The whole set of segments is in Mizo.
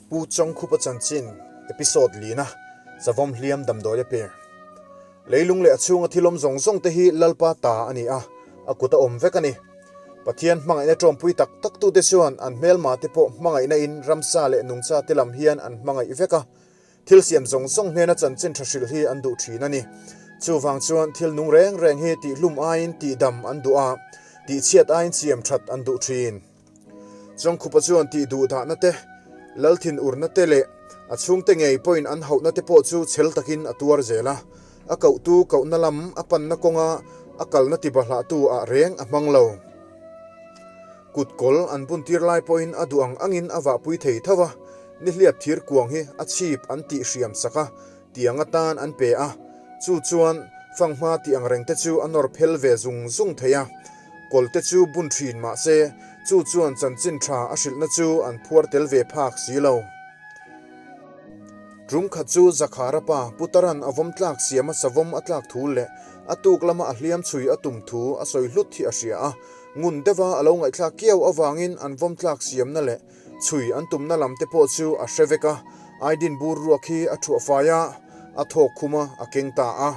Pu Chawngkhupa chanchin episode lina Savawm hliam damdawi a pe. Leilung leh a chhunga thil awm zawng zawng te hi Lalpa ta a ni a, a kut a awm vek a ni. Pathian hmangaihna tawmpui tak tak tute chuan an hmelma te pawh hmangaihna in ramsa leh nungcha te lam hian an hmangaih vek a. Thil siam zawng zawng hnena chanchin tha hrilh hi an duh thin a ni. Chuvang chuan thil nung reng reng hi tihhlum aiin tihdam an duh a, tihchhiat aiin siam that an duh thin. Chawngkhupa chuan tih duh dahna te, Lalthin urna te leh a chhungte ngei pawhin an hauhna te pawh chu chhel takin a tuar zel a. A kohtu kohna lam a panna kawnga a kalna tibahlahtu ah reng a hmang lo. Kut kawl an buntir lai pawhin a duh ang angin a vahpui thei tho a, nihliap thir kuang hi a chhip an tih hriam sak a, tiang atan an pe a, chu chuan fanghma tih ang reng te chu a nawr phel ve zung zung thei a, kawl te chu bun thin mah se chu chuan chanchin tha a hrilhna chu an phuar tel ve phak si lo. Tum khat chu Zakhara pa Putaran a vawm tlak siama savawm a tlak thu leh a tuk lama a hliam chhui a tum thu a sawi hlut hi a hria a, ngun deuha a lo ngaihthlak kiau avangin an vawm tlak siamna leh Chhui an tumna lam te pawh chu a hre vek a, Aidin bur ruak hi a thuah fai a, a thawk khum a, a keng ta a.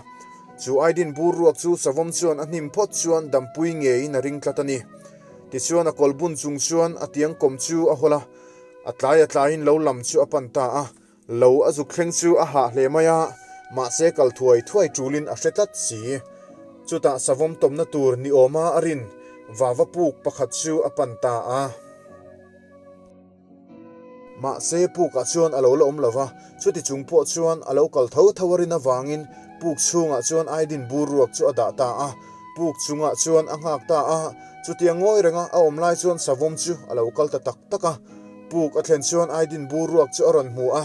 Chu Aidin bur ruak chu savawm chuan a hnim phawt chuan dampui ngeiin a ring tlat a ni. Tichuan a kawl bun chung chuan a tiang kawm chu a hawl a, a tlai a tlaiin lo lam chu a pan ta a. Lo a zuk thleng chu a hah hle mai a, mahse kal thuai thuai tulin a hre tlat si. Chutah savawm tawmna tur ni awma a rin vava puk pakhat chu a pan ta a. Mahse pukah chuan a lo la awm lo va, chuti chung pawh chuan a lo kal tho tho a rin avangin puk chhungah chuan Aidin bur ruak chu a dah ta a. Puk chungah chuan a nghak ta a, chutia ngawi renga a awm lai chuan savawm chu a lo kal ta tak tak a. Puk a thlen chuan Aidin bur ruak chu a rawn hmu a,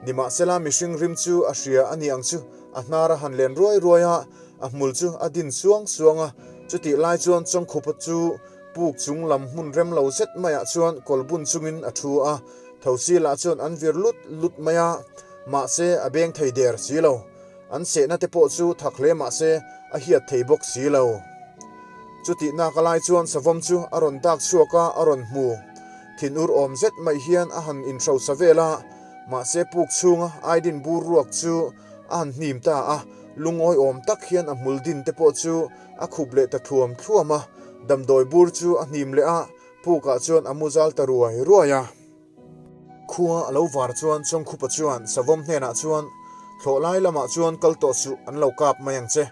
nimahsela mihring rim chu a hria a ni ang chu, a hnar a han len ruai ruai a, a hmul chu a din suang suang a, chutih lai chuan Chawngkhupa chu Puk chung lam hmun rem lo zet maiah chuan kawlbun chungin a thu a, thosi lah chuan an vir lut lut mai a, mahse a beng thei der si lo. An sehna te pawh chu thak hle mahse a hiat thei bawk si lo. Chutih nak a lai chuan savawm chu a rawn dak chhuak a, a rawn hmu. Thinur awm zet mai hian a han inhrosa vel a, mahse puk chhunga aidin bur ruak chu a han hnim ta a, lungawi awm tak hian a hmul din te pawh chu A khup leh ta thluam thluam a, damdawi bur chu a hnim leh a, pukah chuan a mu zal ta ruai ruai a. Khua a lo var chuan Chawngkhupa chuan Savawm hnenah chuan, Thlawh lai lamah chuan kal tawh suh, an lo kap mai ang che.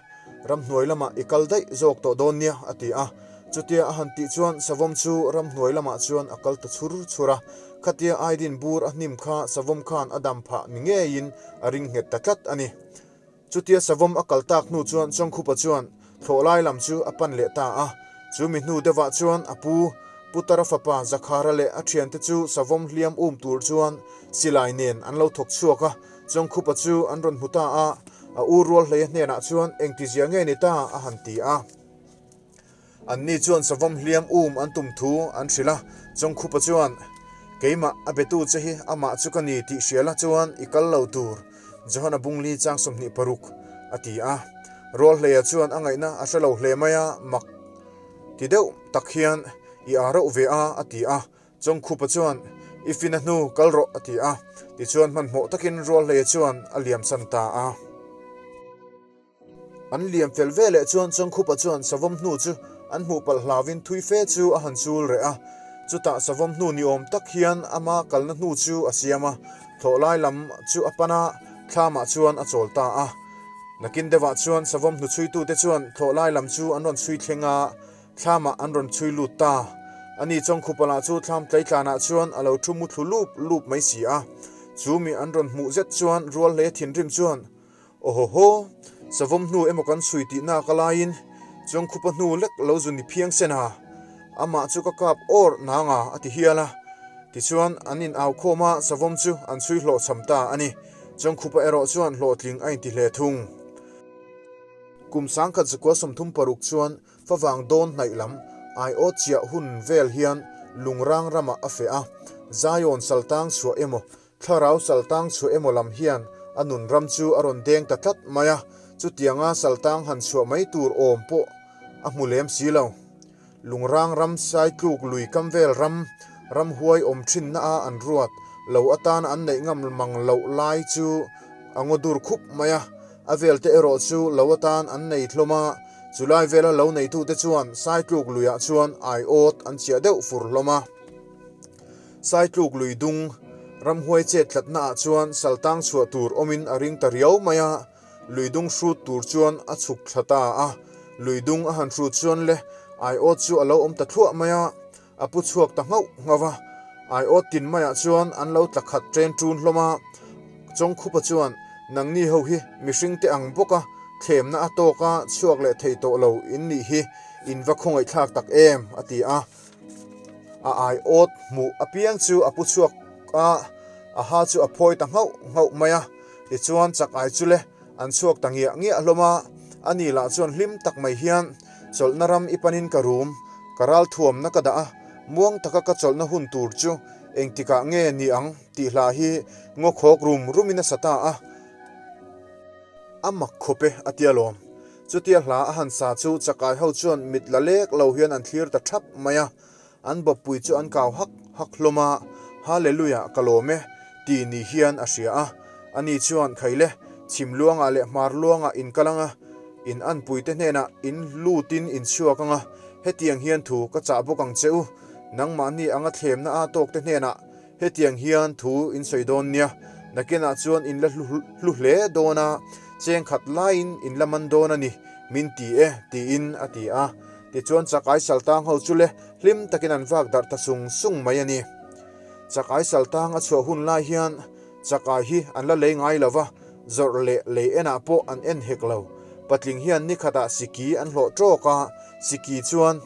Ramhnuai lamah i kal daih zawk tawh dawn nia, a ti a. Chutia a han tih chuan Savawm chu ramhnuai lamah chuan a kal ta chhur chhur a. Khatia Aidin bur a hnim kha Savawm khan a dam phah ni ngeiin a ring nghet ta tlat a ni. Chutia savawm a kal tak hnu chuan Chawngkhupa chuan thlawh lai lam chu a pan leh ta a. Chu mi hnu deuhah chuan a pu, Putara fapa Zakhara leh a thiante chu savawm hliam um tur chuan silai nen an lo thawk chhuak a. Chawngkhupa chu an rawn hmu ta a, a u Rualhleia hnenah chuan engtizia nge ni ta a han ti a. Anni chuan savawm hliam um an tum thu an hrilh a, Chawngkhupa chuan, Keimah a betu che hi amah chu ka ni tih hria la chuan i kal lo tur, Johana Bungli chang 26, a ti a. Rualhleia chuan a ngaihna a hre lo hle mai a, mak ti deuh tak hian, I aa reuh ve a, a ti a. Chawngkhupa chuan, I fina hnu kal rawh, a ti a. Tichuan hmanhmawh takin Rualhleia chuan a liamsan ta a. An liam fel ve leh chuan Chawngkhupa chuan savawm hnu chu an hmuh palh hlauvin thui fe chu a han chul reh a. Chutah savawm hnu ni awm tak hian ama kalna hnu chu a siam a, thlawh lai lam chu a pan a, thlamah chuan a chawl ta a. Nakin deuhah chuan savawm hnu chhuitute chuan thlawh lai lam chu an rawn chhui thleng a, thlamah an rawn chhui lut ta. Ani Chawngkhupa lah chu thlam tleitlanah chuan a lo thu mu thlu lup lup mai si a. Chu mi an rawn hmuh zet chuan rual hle thinrim chuan Awhawhaw, savawm hnu emaw kan chhui tih nak a laiin Chawngkhupa hnu lek lo zu ni phiang sen a, amah chu ka kap awr nang a, a ti hial a. Tichuan, an in au khawm a, savawm chu an chhui hlawhchham ta a ni. Chawngkhupa erawh chuan hlawhtling a inti hle thung. Kum 1936 chuan favang dawn hnaih lam aiawt chiah hun vel hian Lungrang ramah a feh a, Zion saltang chhuah emaw Thlarau saltang chhuah emaw lam hian a nun ram chu a rawn deng ta tlat mai a, chutianga saltang han chhuah mai tur awm pawh a hmu lem si lo. Lungrang ram Saitluk lui kam vel ram, ramhuai awm thinna a an ruat, Lo atana an neih ngam mang loh lai chu a ngaw dur khup mai a, a velte erawh chu lo atan an nei hlawm a, chulai vela lo neitute chuan Saitluk luiah chuan aiawt an chiah deuh fur hlawm a. Saitluk lui dung ramhuai chet tlatna ah chuan saltang chhuah tur awmin a ring ta riau mai a, lui dung hrut tur chuan a chhuk thla ta a, lui dung a han hrut chuan le aiawt chu a lo awm ta thluah mai a, A pu chhuak ta nghauh nghauh a, aiawt tin maiah chuan an lo tla khat ṭen ṭun hlawm a. Chawngkhupa chuan, Nangni ho hi mihring te ang bawka thlemna a tawka chhuak leh thei tawh lo in nih hi in va khawngaihthlak tak em, a ti a. A aiawt hmuh apiang chu a pu chhuak a, a ha chu a phawi ta nghauh nghauh mai a. Tichuan chak ai chu le an chhuak ta ngiah ngiah hlawm a, ani lah chuan hlim tak mai hian, Chawlhna ram i panin ka rum, ka ral thuamna ka dah a, muang taka ka chawlhna hun tur chu engtikah nge ni ang tih hla hi ngaw khawk rum rumin a sa ta a, a mak khawp e a tia lawm. Chutia hla a han sa chu chakai ho chuan mit la lek lo hian an thlir ta thap mai a, An bawppui chu an kau hak hak hlawm a, Hallelujah, ka lawm e, ti ni hian a hria a. Ani chuan, Khaile, chhim luangah leh hmar luangah in kal ang a, in anpuite hnenah in lutin in chhuak ang a, hetiang hian thu ka chah bawk ang che u, nangmahni anga thlemna a tawkte hnenah Hetiang hian thu in sawi dawn nia, nakinah chuan in la hlu hle dawn a, cheng khat laiin in la man dawn a ni, min ti e, tiin a ti a. Tichuan Chakai Saltang ho chu le hlim takin an vak darh ta sung sung mai a ni. Chakai Saltang a chhuah hun lai hian Chakai hi an la lei ngai lo va, zawrh leh lei enah pawh an en hek lo. Patling hian nikhatah siki an hlawh tawk a, siki chuan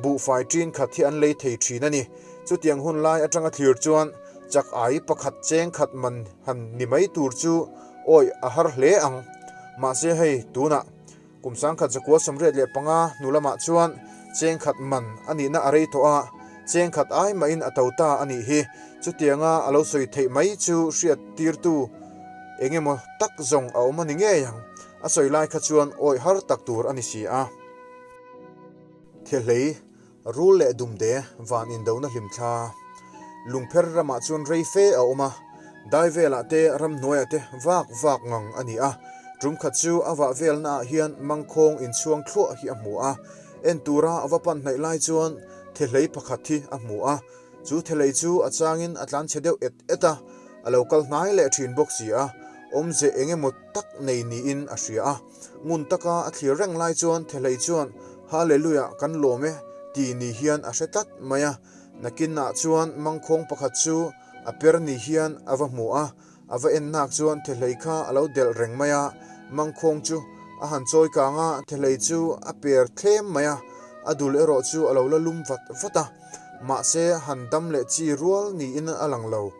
buhfai ṭin khat hi an lei thei ṭhin a ni. Chutiang hun lai atanga thlir chuan chak ai pakhat cheng khat man han ni mai tur chu awih a har hle ang. Mahse hei tunah kum sangkhat zakua 85 hnu lamah chuan cheng khat man a nihna a rei tawh a, cheng khat ai mahin a to ta a nih hi. Chutianga a lo sawi theih mai chu hriat tirtu eng emaw tak zawng a awm a ni ngei ang. A sawi lai kha chuan awih har tak tur a ni si a. Thehlei Rul leh dumde van indona hlimthla lungpher ramah chuan rei fe a awm a, dai velah te ramhnuaiah te vak vak ngang a ni a. Tum khat chu a vah velnaah hian mangkhawng inchhuang thluah hi a hmu a, en tura a va pan hnaih lai chuan thehlei pakhat hi a hmu a, chu thehlei chu a changin a tlanchhe deuh et et a, a lo kal hnai leh thin bawk si a, awmze eng emaw tak nei niin a hria a. Ngun taka a thlir reng lai chuan Thehlei chuan Hallelujah kan lawm e ti ni hian a hre tlat mai a. Nakinah chuan mangkhawng pakhat chu a per ni hian a va hmu a, a va en nak chuan Thehlei kha a lo delh reng mai a. Mangkhawng chu a han chawi kang a, Thehlei chu a per thlem mai a, a dul erawh chu a lo la lum vat vat a. Mahse han dam leh chi rual niin a lang lo.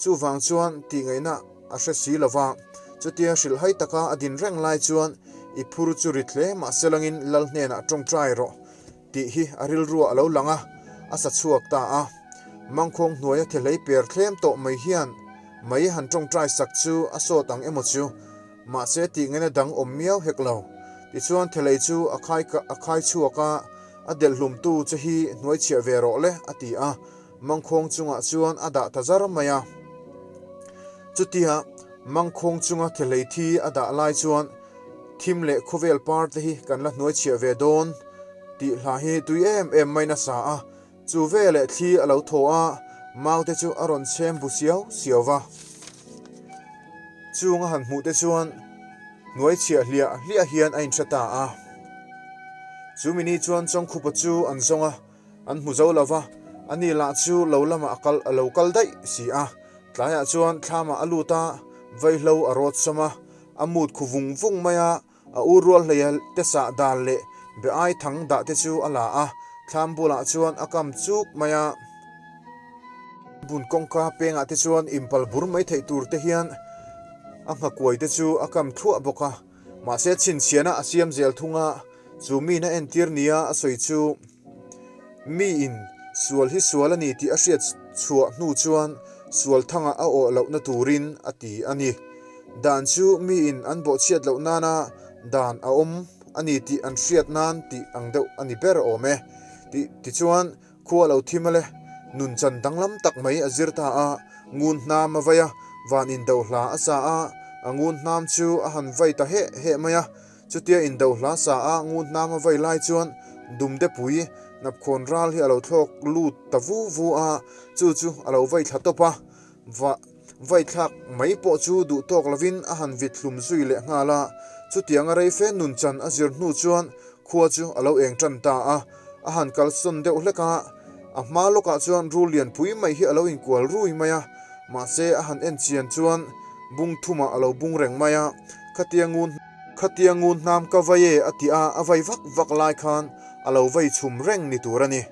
Chuvang chuan tihngaihna a hre si lo va, chutia hrilhhai taka a din reng lai chuan i phur chu rit hle mahse langin Lal hnenah tawngtai rawh tih hi a rilruah a lo lang a, a sa chhuak ta a. Mangkhawng hnuaia thehlei per thlem tawh mai hian mai han tawngtai sak chu a sawt ang emaw chu, mahse tihngaihna dang awm miau hek lo. Tichuan thehlei chu a khai a khai chhuak a, a delhhlumtu che hi hnuaichhiah ve rawh le a ti a. Mangkhawng chungah chuan a dah ta zar mai a. Chutia mangkhawng chunga thehlei thi a dah lai chuan thim leh khawvel par te hi kan la hnuaichhiah ve dawn tih hla hi tui em em mai nasa a. Chu veleh thli a lo thaw a, mau te chu a rawn chhem bu siau siau va. Chung a han hmuh te chuan hnuaichhiah hliah hliah hian a inhre ta a. Chu mini chuan Chawngkhupa chu an zawng a. An hmu zo lo va, ani lah chu lo lamah a kal a lo kal daih si a. Tlaiah chuan thlamah a lut a, vaihlo a rawt sawm a, a mut khu vung vung mai a, a u rual hleia te sah dan leh be ai thang dah te chu a la a, thlam bulah chuan a kam chuk mai a. Bun kawngka pengah te chuan impal bur mai theih tur te hian a nghakuai te chu a kam thluah bawk a, mahse chhinchhiahna a siam zel thung a, chu mina entir nia a sawi chu. Miin sual hi sual a ni tih a hriat chhuah hnu chuan sual thangah a awh lohna turin a ti a ni. Dan chu miin an bawhchhiat loh nana dan a awm a ni tih an hriat nan tih ang deuh a ni ber awm e. Tih tichuan khua lo thim a le, nun chan danglam tak mai a zir ta a. Ngun hnam a vai a, van indo hla a sa a, a ngun hnam chu a han vai ta heh heh mai a. Chutia indo hla sa a ngun hnam a vai lai chuan Dumdepui hnapkhawn ral hi a lo thlawk lut ta vu vu a, chu chu a lo vai thla tawp a. Va vai thlak mai pawh chu duh tawk lovin a han vit hlum zui leh nghal a. Chutianga rei fe nun chan a zir hnu chuan khua chu a lo eng tan ta a. A han kalsawn deuh hlek a, a hma lawkah chuan rul lianpui mai hi a lo inkual rui mai a, mahse a han en chian chuan bung thumah a lo bung reng mai a, khatia ngun khatia ngun hnam ka vai e a tih a, a vai vak vak lai khan a lo vai chhum reng ni tur a ni.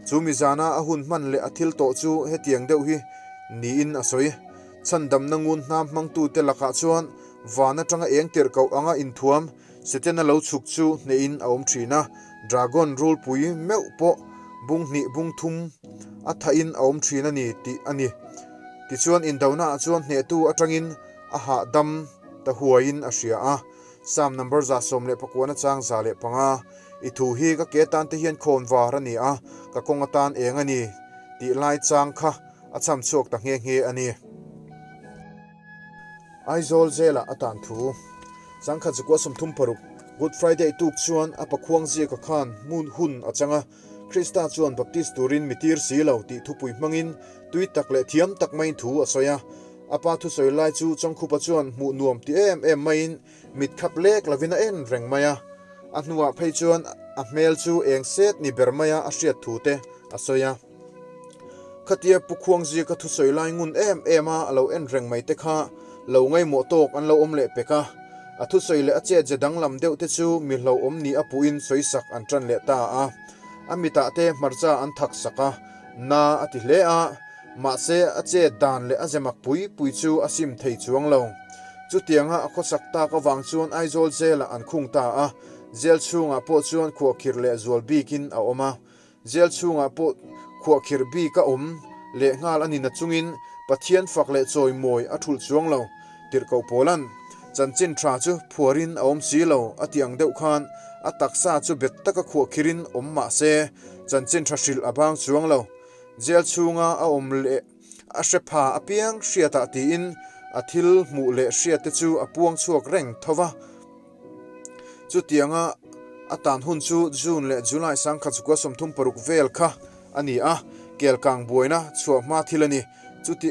Chu mi zana a hun hman leh a thil tawh chu hetiang deuh hi niin a sawi. Chhandamna ngun hnam hmangtute lakah chuan van atanga eng tirh koh anga inthuam Setana lo chhuk chu hnehin a awm thin a, dragon rulpui meuh pawh bung hnih bung thum a thahin a awm thin a ni tih a ni. Tichuan indonaah chuan hnehtu atangin a hahdam ta huaiin a hria a. Psalm number 119 chang 105, I thu hi ka ke tan te hian khawn var a ni a, ka kawng atan eng a ni tih lai chang kha a cham chhuak ta nghe nghe a ni. Aizawl zela a tan thu. Changkhat zakua 36, Good Friday tuk chuan a pakhuang ziaka khan hmun hun a chang a, Krista chuan Baptist turin mi tir si lo tih thupui hmangin tui tak leh thiam tak maiin thu a sawi a. A pa thusawi lai chu Chawngkhupa chuan hmuh nuam ti em em maiin mit khap lek lovin a en reng mai a. A hnuah phei chuan a hmel chu eng set ni ber maia a hriat thu te a sawi a. Khatia Pu Khuangzia ka thusawi lai ngun em em a, a lo en reng mai te kha lo ngaimawh tawk an lo awm leh pek a. A thusawi leh a chetze danglam deuh te chu mi hlauhawm ni a puhin sawisak an tan leh ta a. A mitah te hmarcha an thak sak a, na a ti hle a, mahse a chet dan leh a zemak pui pui chu a sim thei chuang lo. Chutianga a khawsak tak avang chuan Aizawl Jail-ah an khung ta a, jail chhungah pawh chuan khuahkhirh leh zual bikin a awm a. Jail chhungah pawh khuahkhirh bik a awm leh nghal a ni na chungin Pathian fak leh chawimawi a thulh chuang lo. Tirhkoh Paula'n, Chanchin tha chu phuarin a awm si lo a tih ang deuh khan a taksa chu bet taka khuahkhirhin awm mah se chanchin tha hrilh a bang chuang lo. Jail chhunga a awm leh a hre pha apiang hriatah tiin a thil hmuh leh hriatte chu a puang chhuak reng tho va. Chutianga a tan hun chu June leh July 1936 vel kha a ni a, kelkang buaina chhuah hma thil a ni. Chuti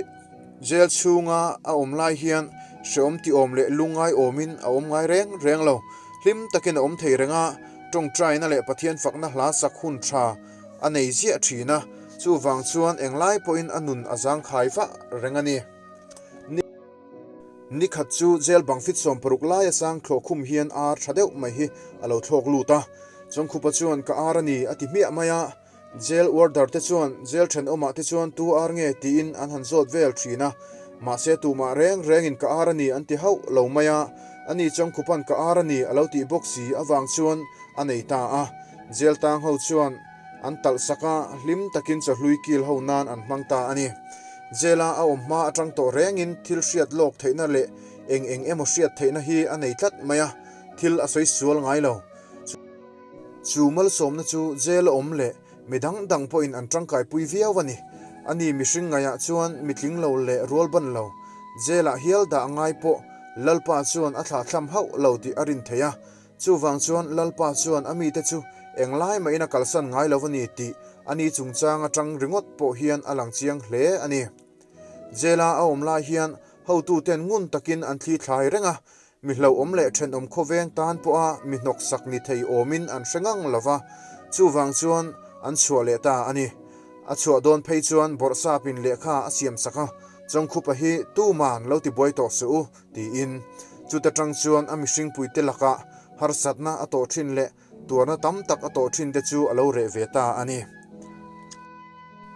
jail chhunga a awm lai hian hreawm tiawm leh lungngai awmin a awm ngai reng reng lo. Hlim takin a awm thei reng a, tawngtaina leh Pathian fakna hla sak hun tha a nei ziah thin a, chuvang chuan englai pawhin a nun a zangkhai vah reng a ni. Ni khat chu jail bang fit 60 laia sang thlawh khum hian ar tha deuh mai hi a lo thlawk lut a. Chawngkhupa chuan ka ar a ni a ti hmiah mai a. Jail warder te chuan jail thenawmah te chuan tu ar nge tiin an han zawt vel thin a. Mahse tumah reng rengin ka ar a ni an ti hauh lo mai a. Ani Chawngkhupa'n ka ar a ni a lo tih bawk si avang chuan a nei ta a. Jail tang ho chuan An talh sak a, hlim takin chawhlui kil ho nan an hmang ta a ni. Jail-a a awm hma atang tawh rengin thil hriat lawk theihna leh eng eng emaw hriat theihna hi a nei tlat mai a, thil a sawi sual ngai lo. Chu malsawmna chu jail-a awm leh mi dang dang pawhin an tangkaipui viau a ni. Ani mihring ngaihah chuan mitling lo leh rualban lo, jail-ah hial dah ngai pawh Lalpa chuan a thlahthlam hauh lo tih a rin theih a, Chuvang chuan Lalpa chuan a mite chu englai mahin a kalsan ngai lo a ni tih a ni chungchang atang ringawt pawh hian a lang chiang hle a ni. Jail-a a awm lai hian hotuten ngun takin an thli thlai reng a, mi hlauhawm leh thenawm khawveng tan pawha mi hnawksak ni thei awmin an hre ngang lo va, chuvang chuan an chhuah leh ta a ni. A chhuah dawn phei chuan bawrhsapin lehkha a siamsak a, Chawngkhupa hi tuman lo tibuai tawh suh u, tiin chuta tang chuan a mihringpuite lakah harsatna a tawh thin leh tuarna tam tak a tawh thin te chu a lo reh ve ta a ni.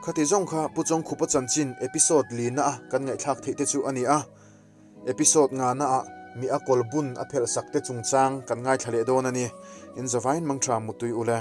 Khati zawng kha Pu Chawngkhupa chanchin episode lina a kan ngaihthlak theih te chu a ni a, episode ngana ah mi a kawl bun a phelh sak te chungchang kan ngaithla leh dawn a ni. Inzavain mangtha mutui ule.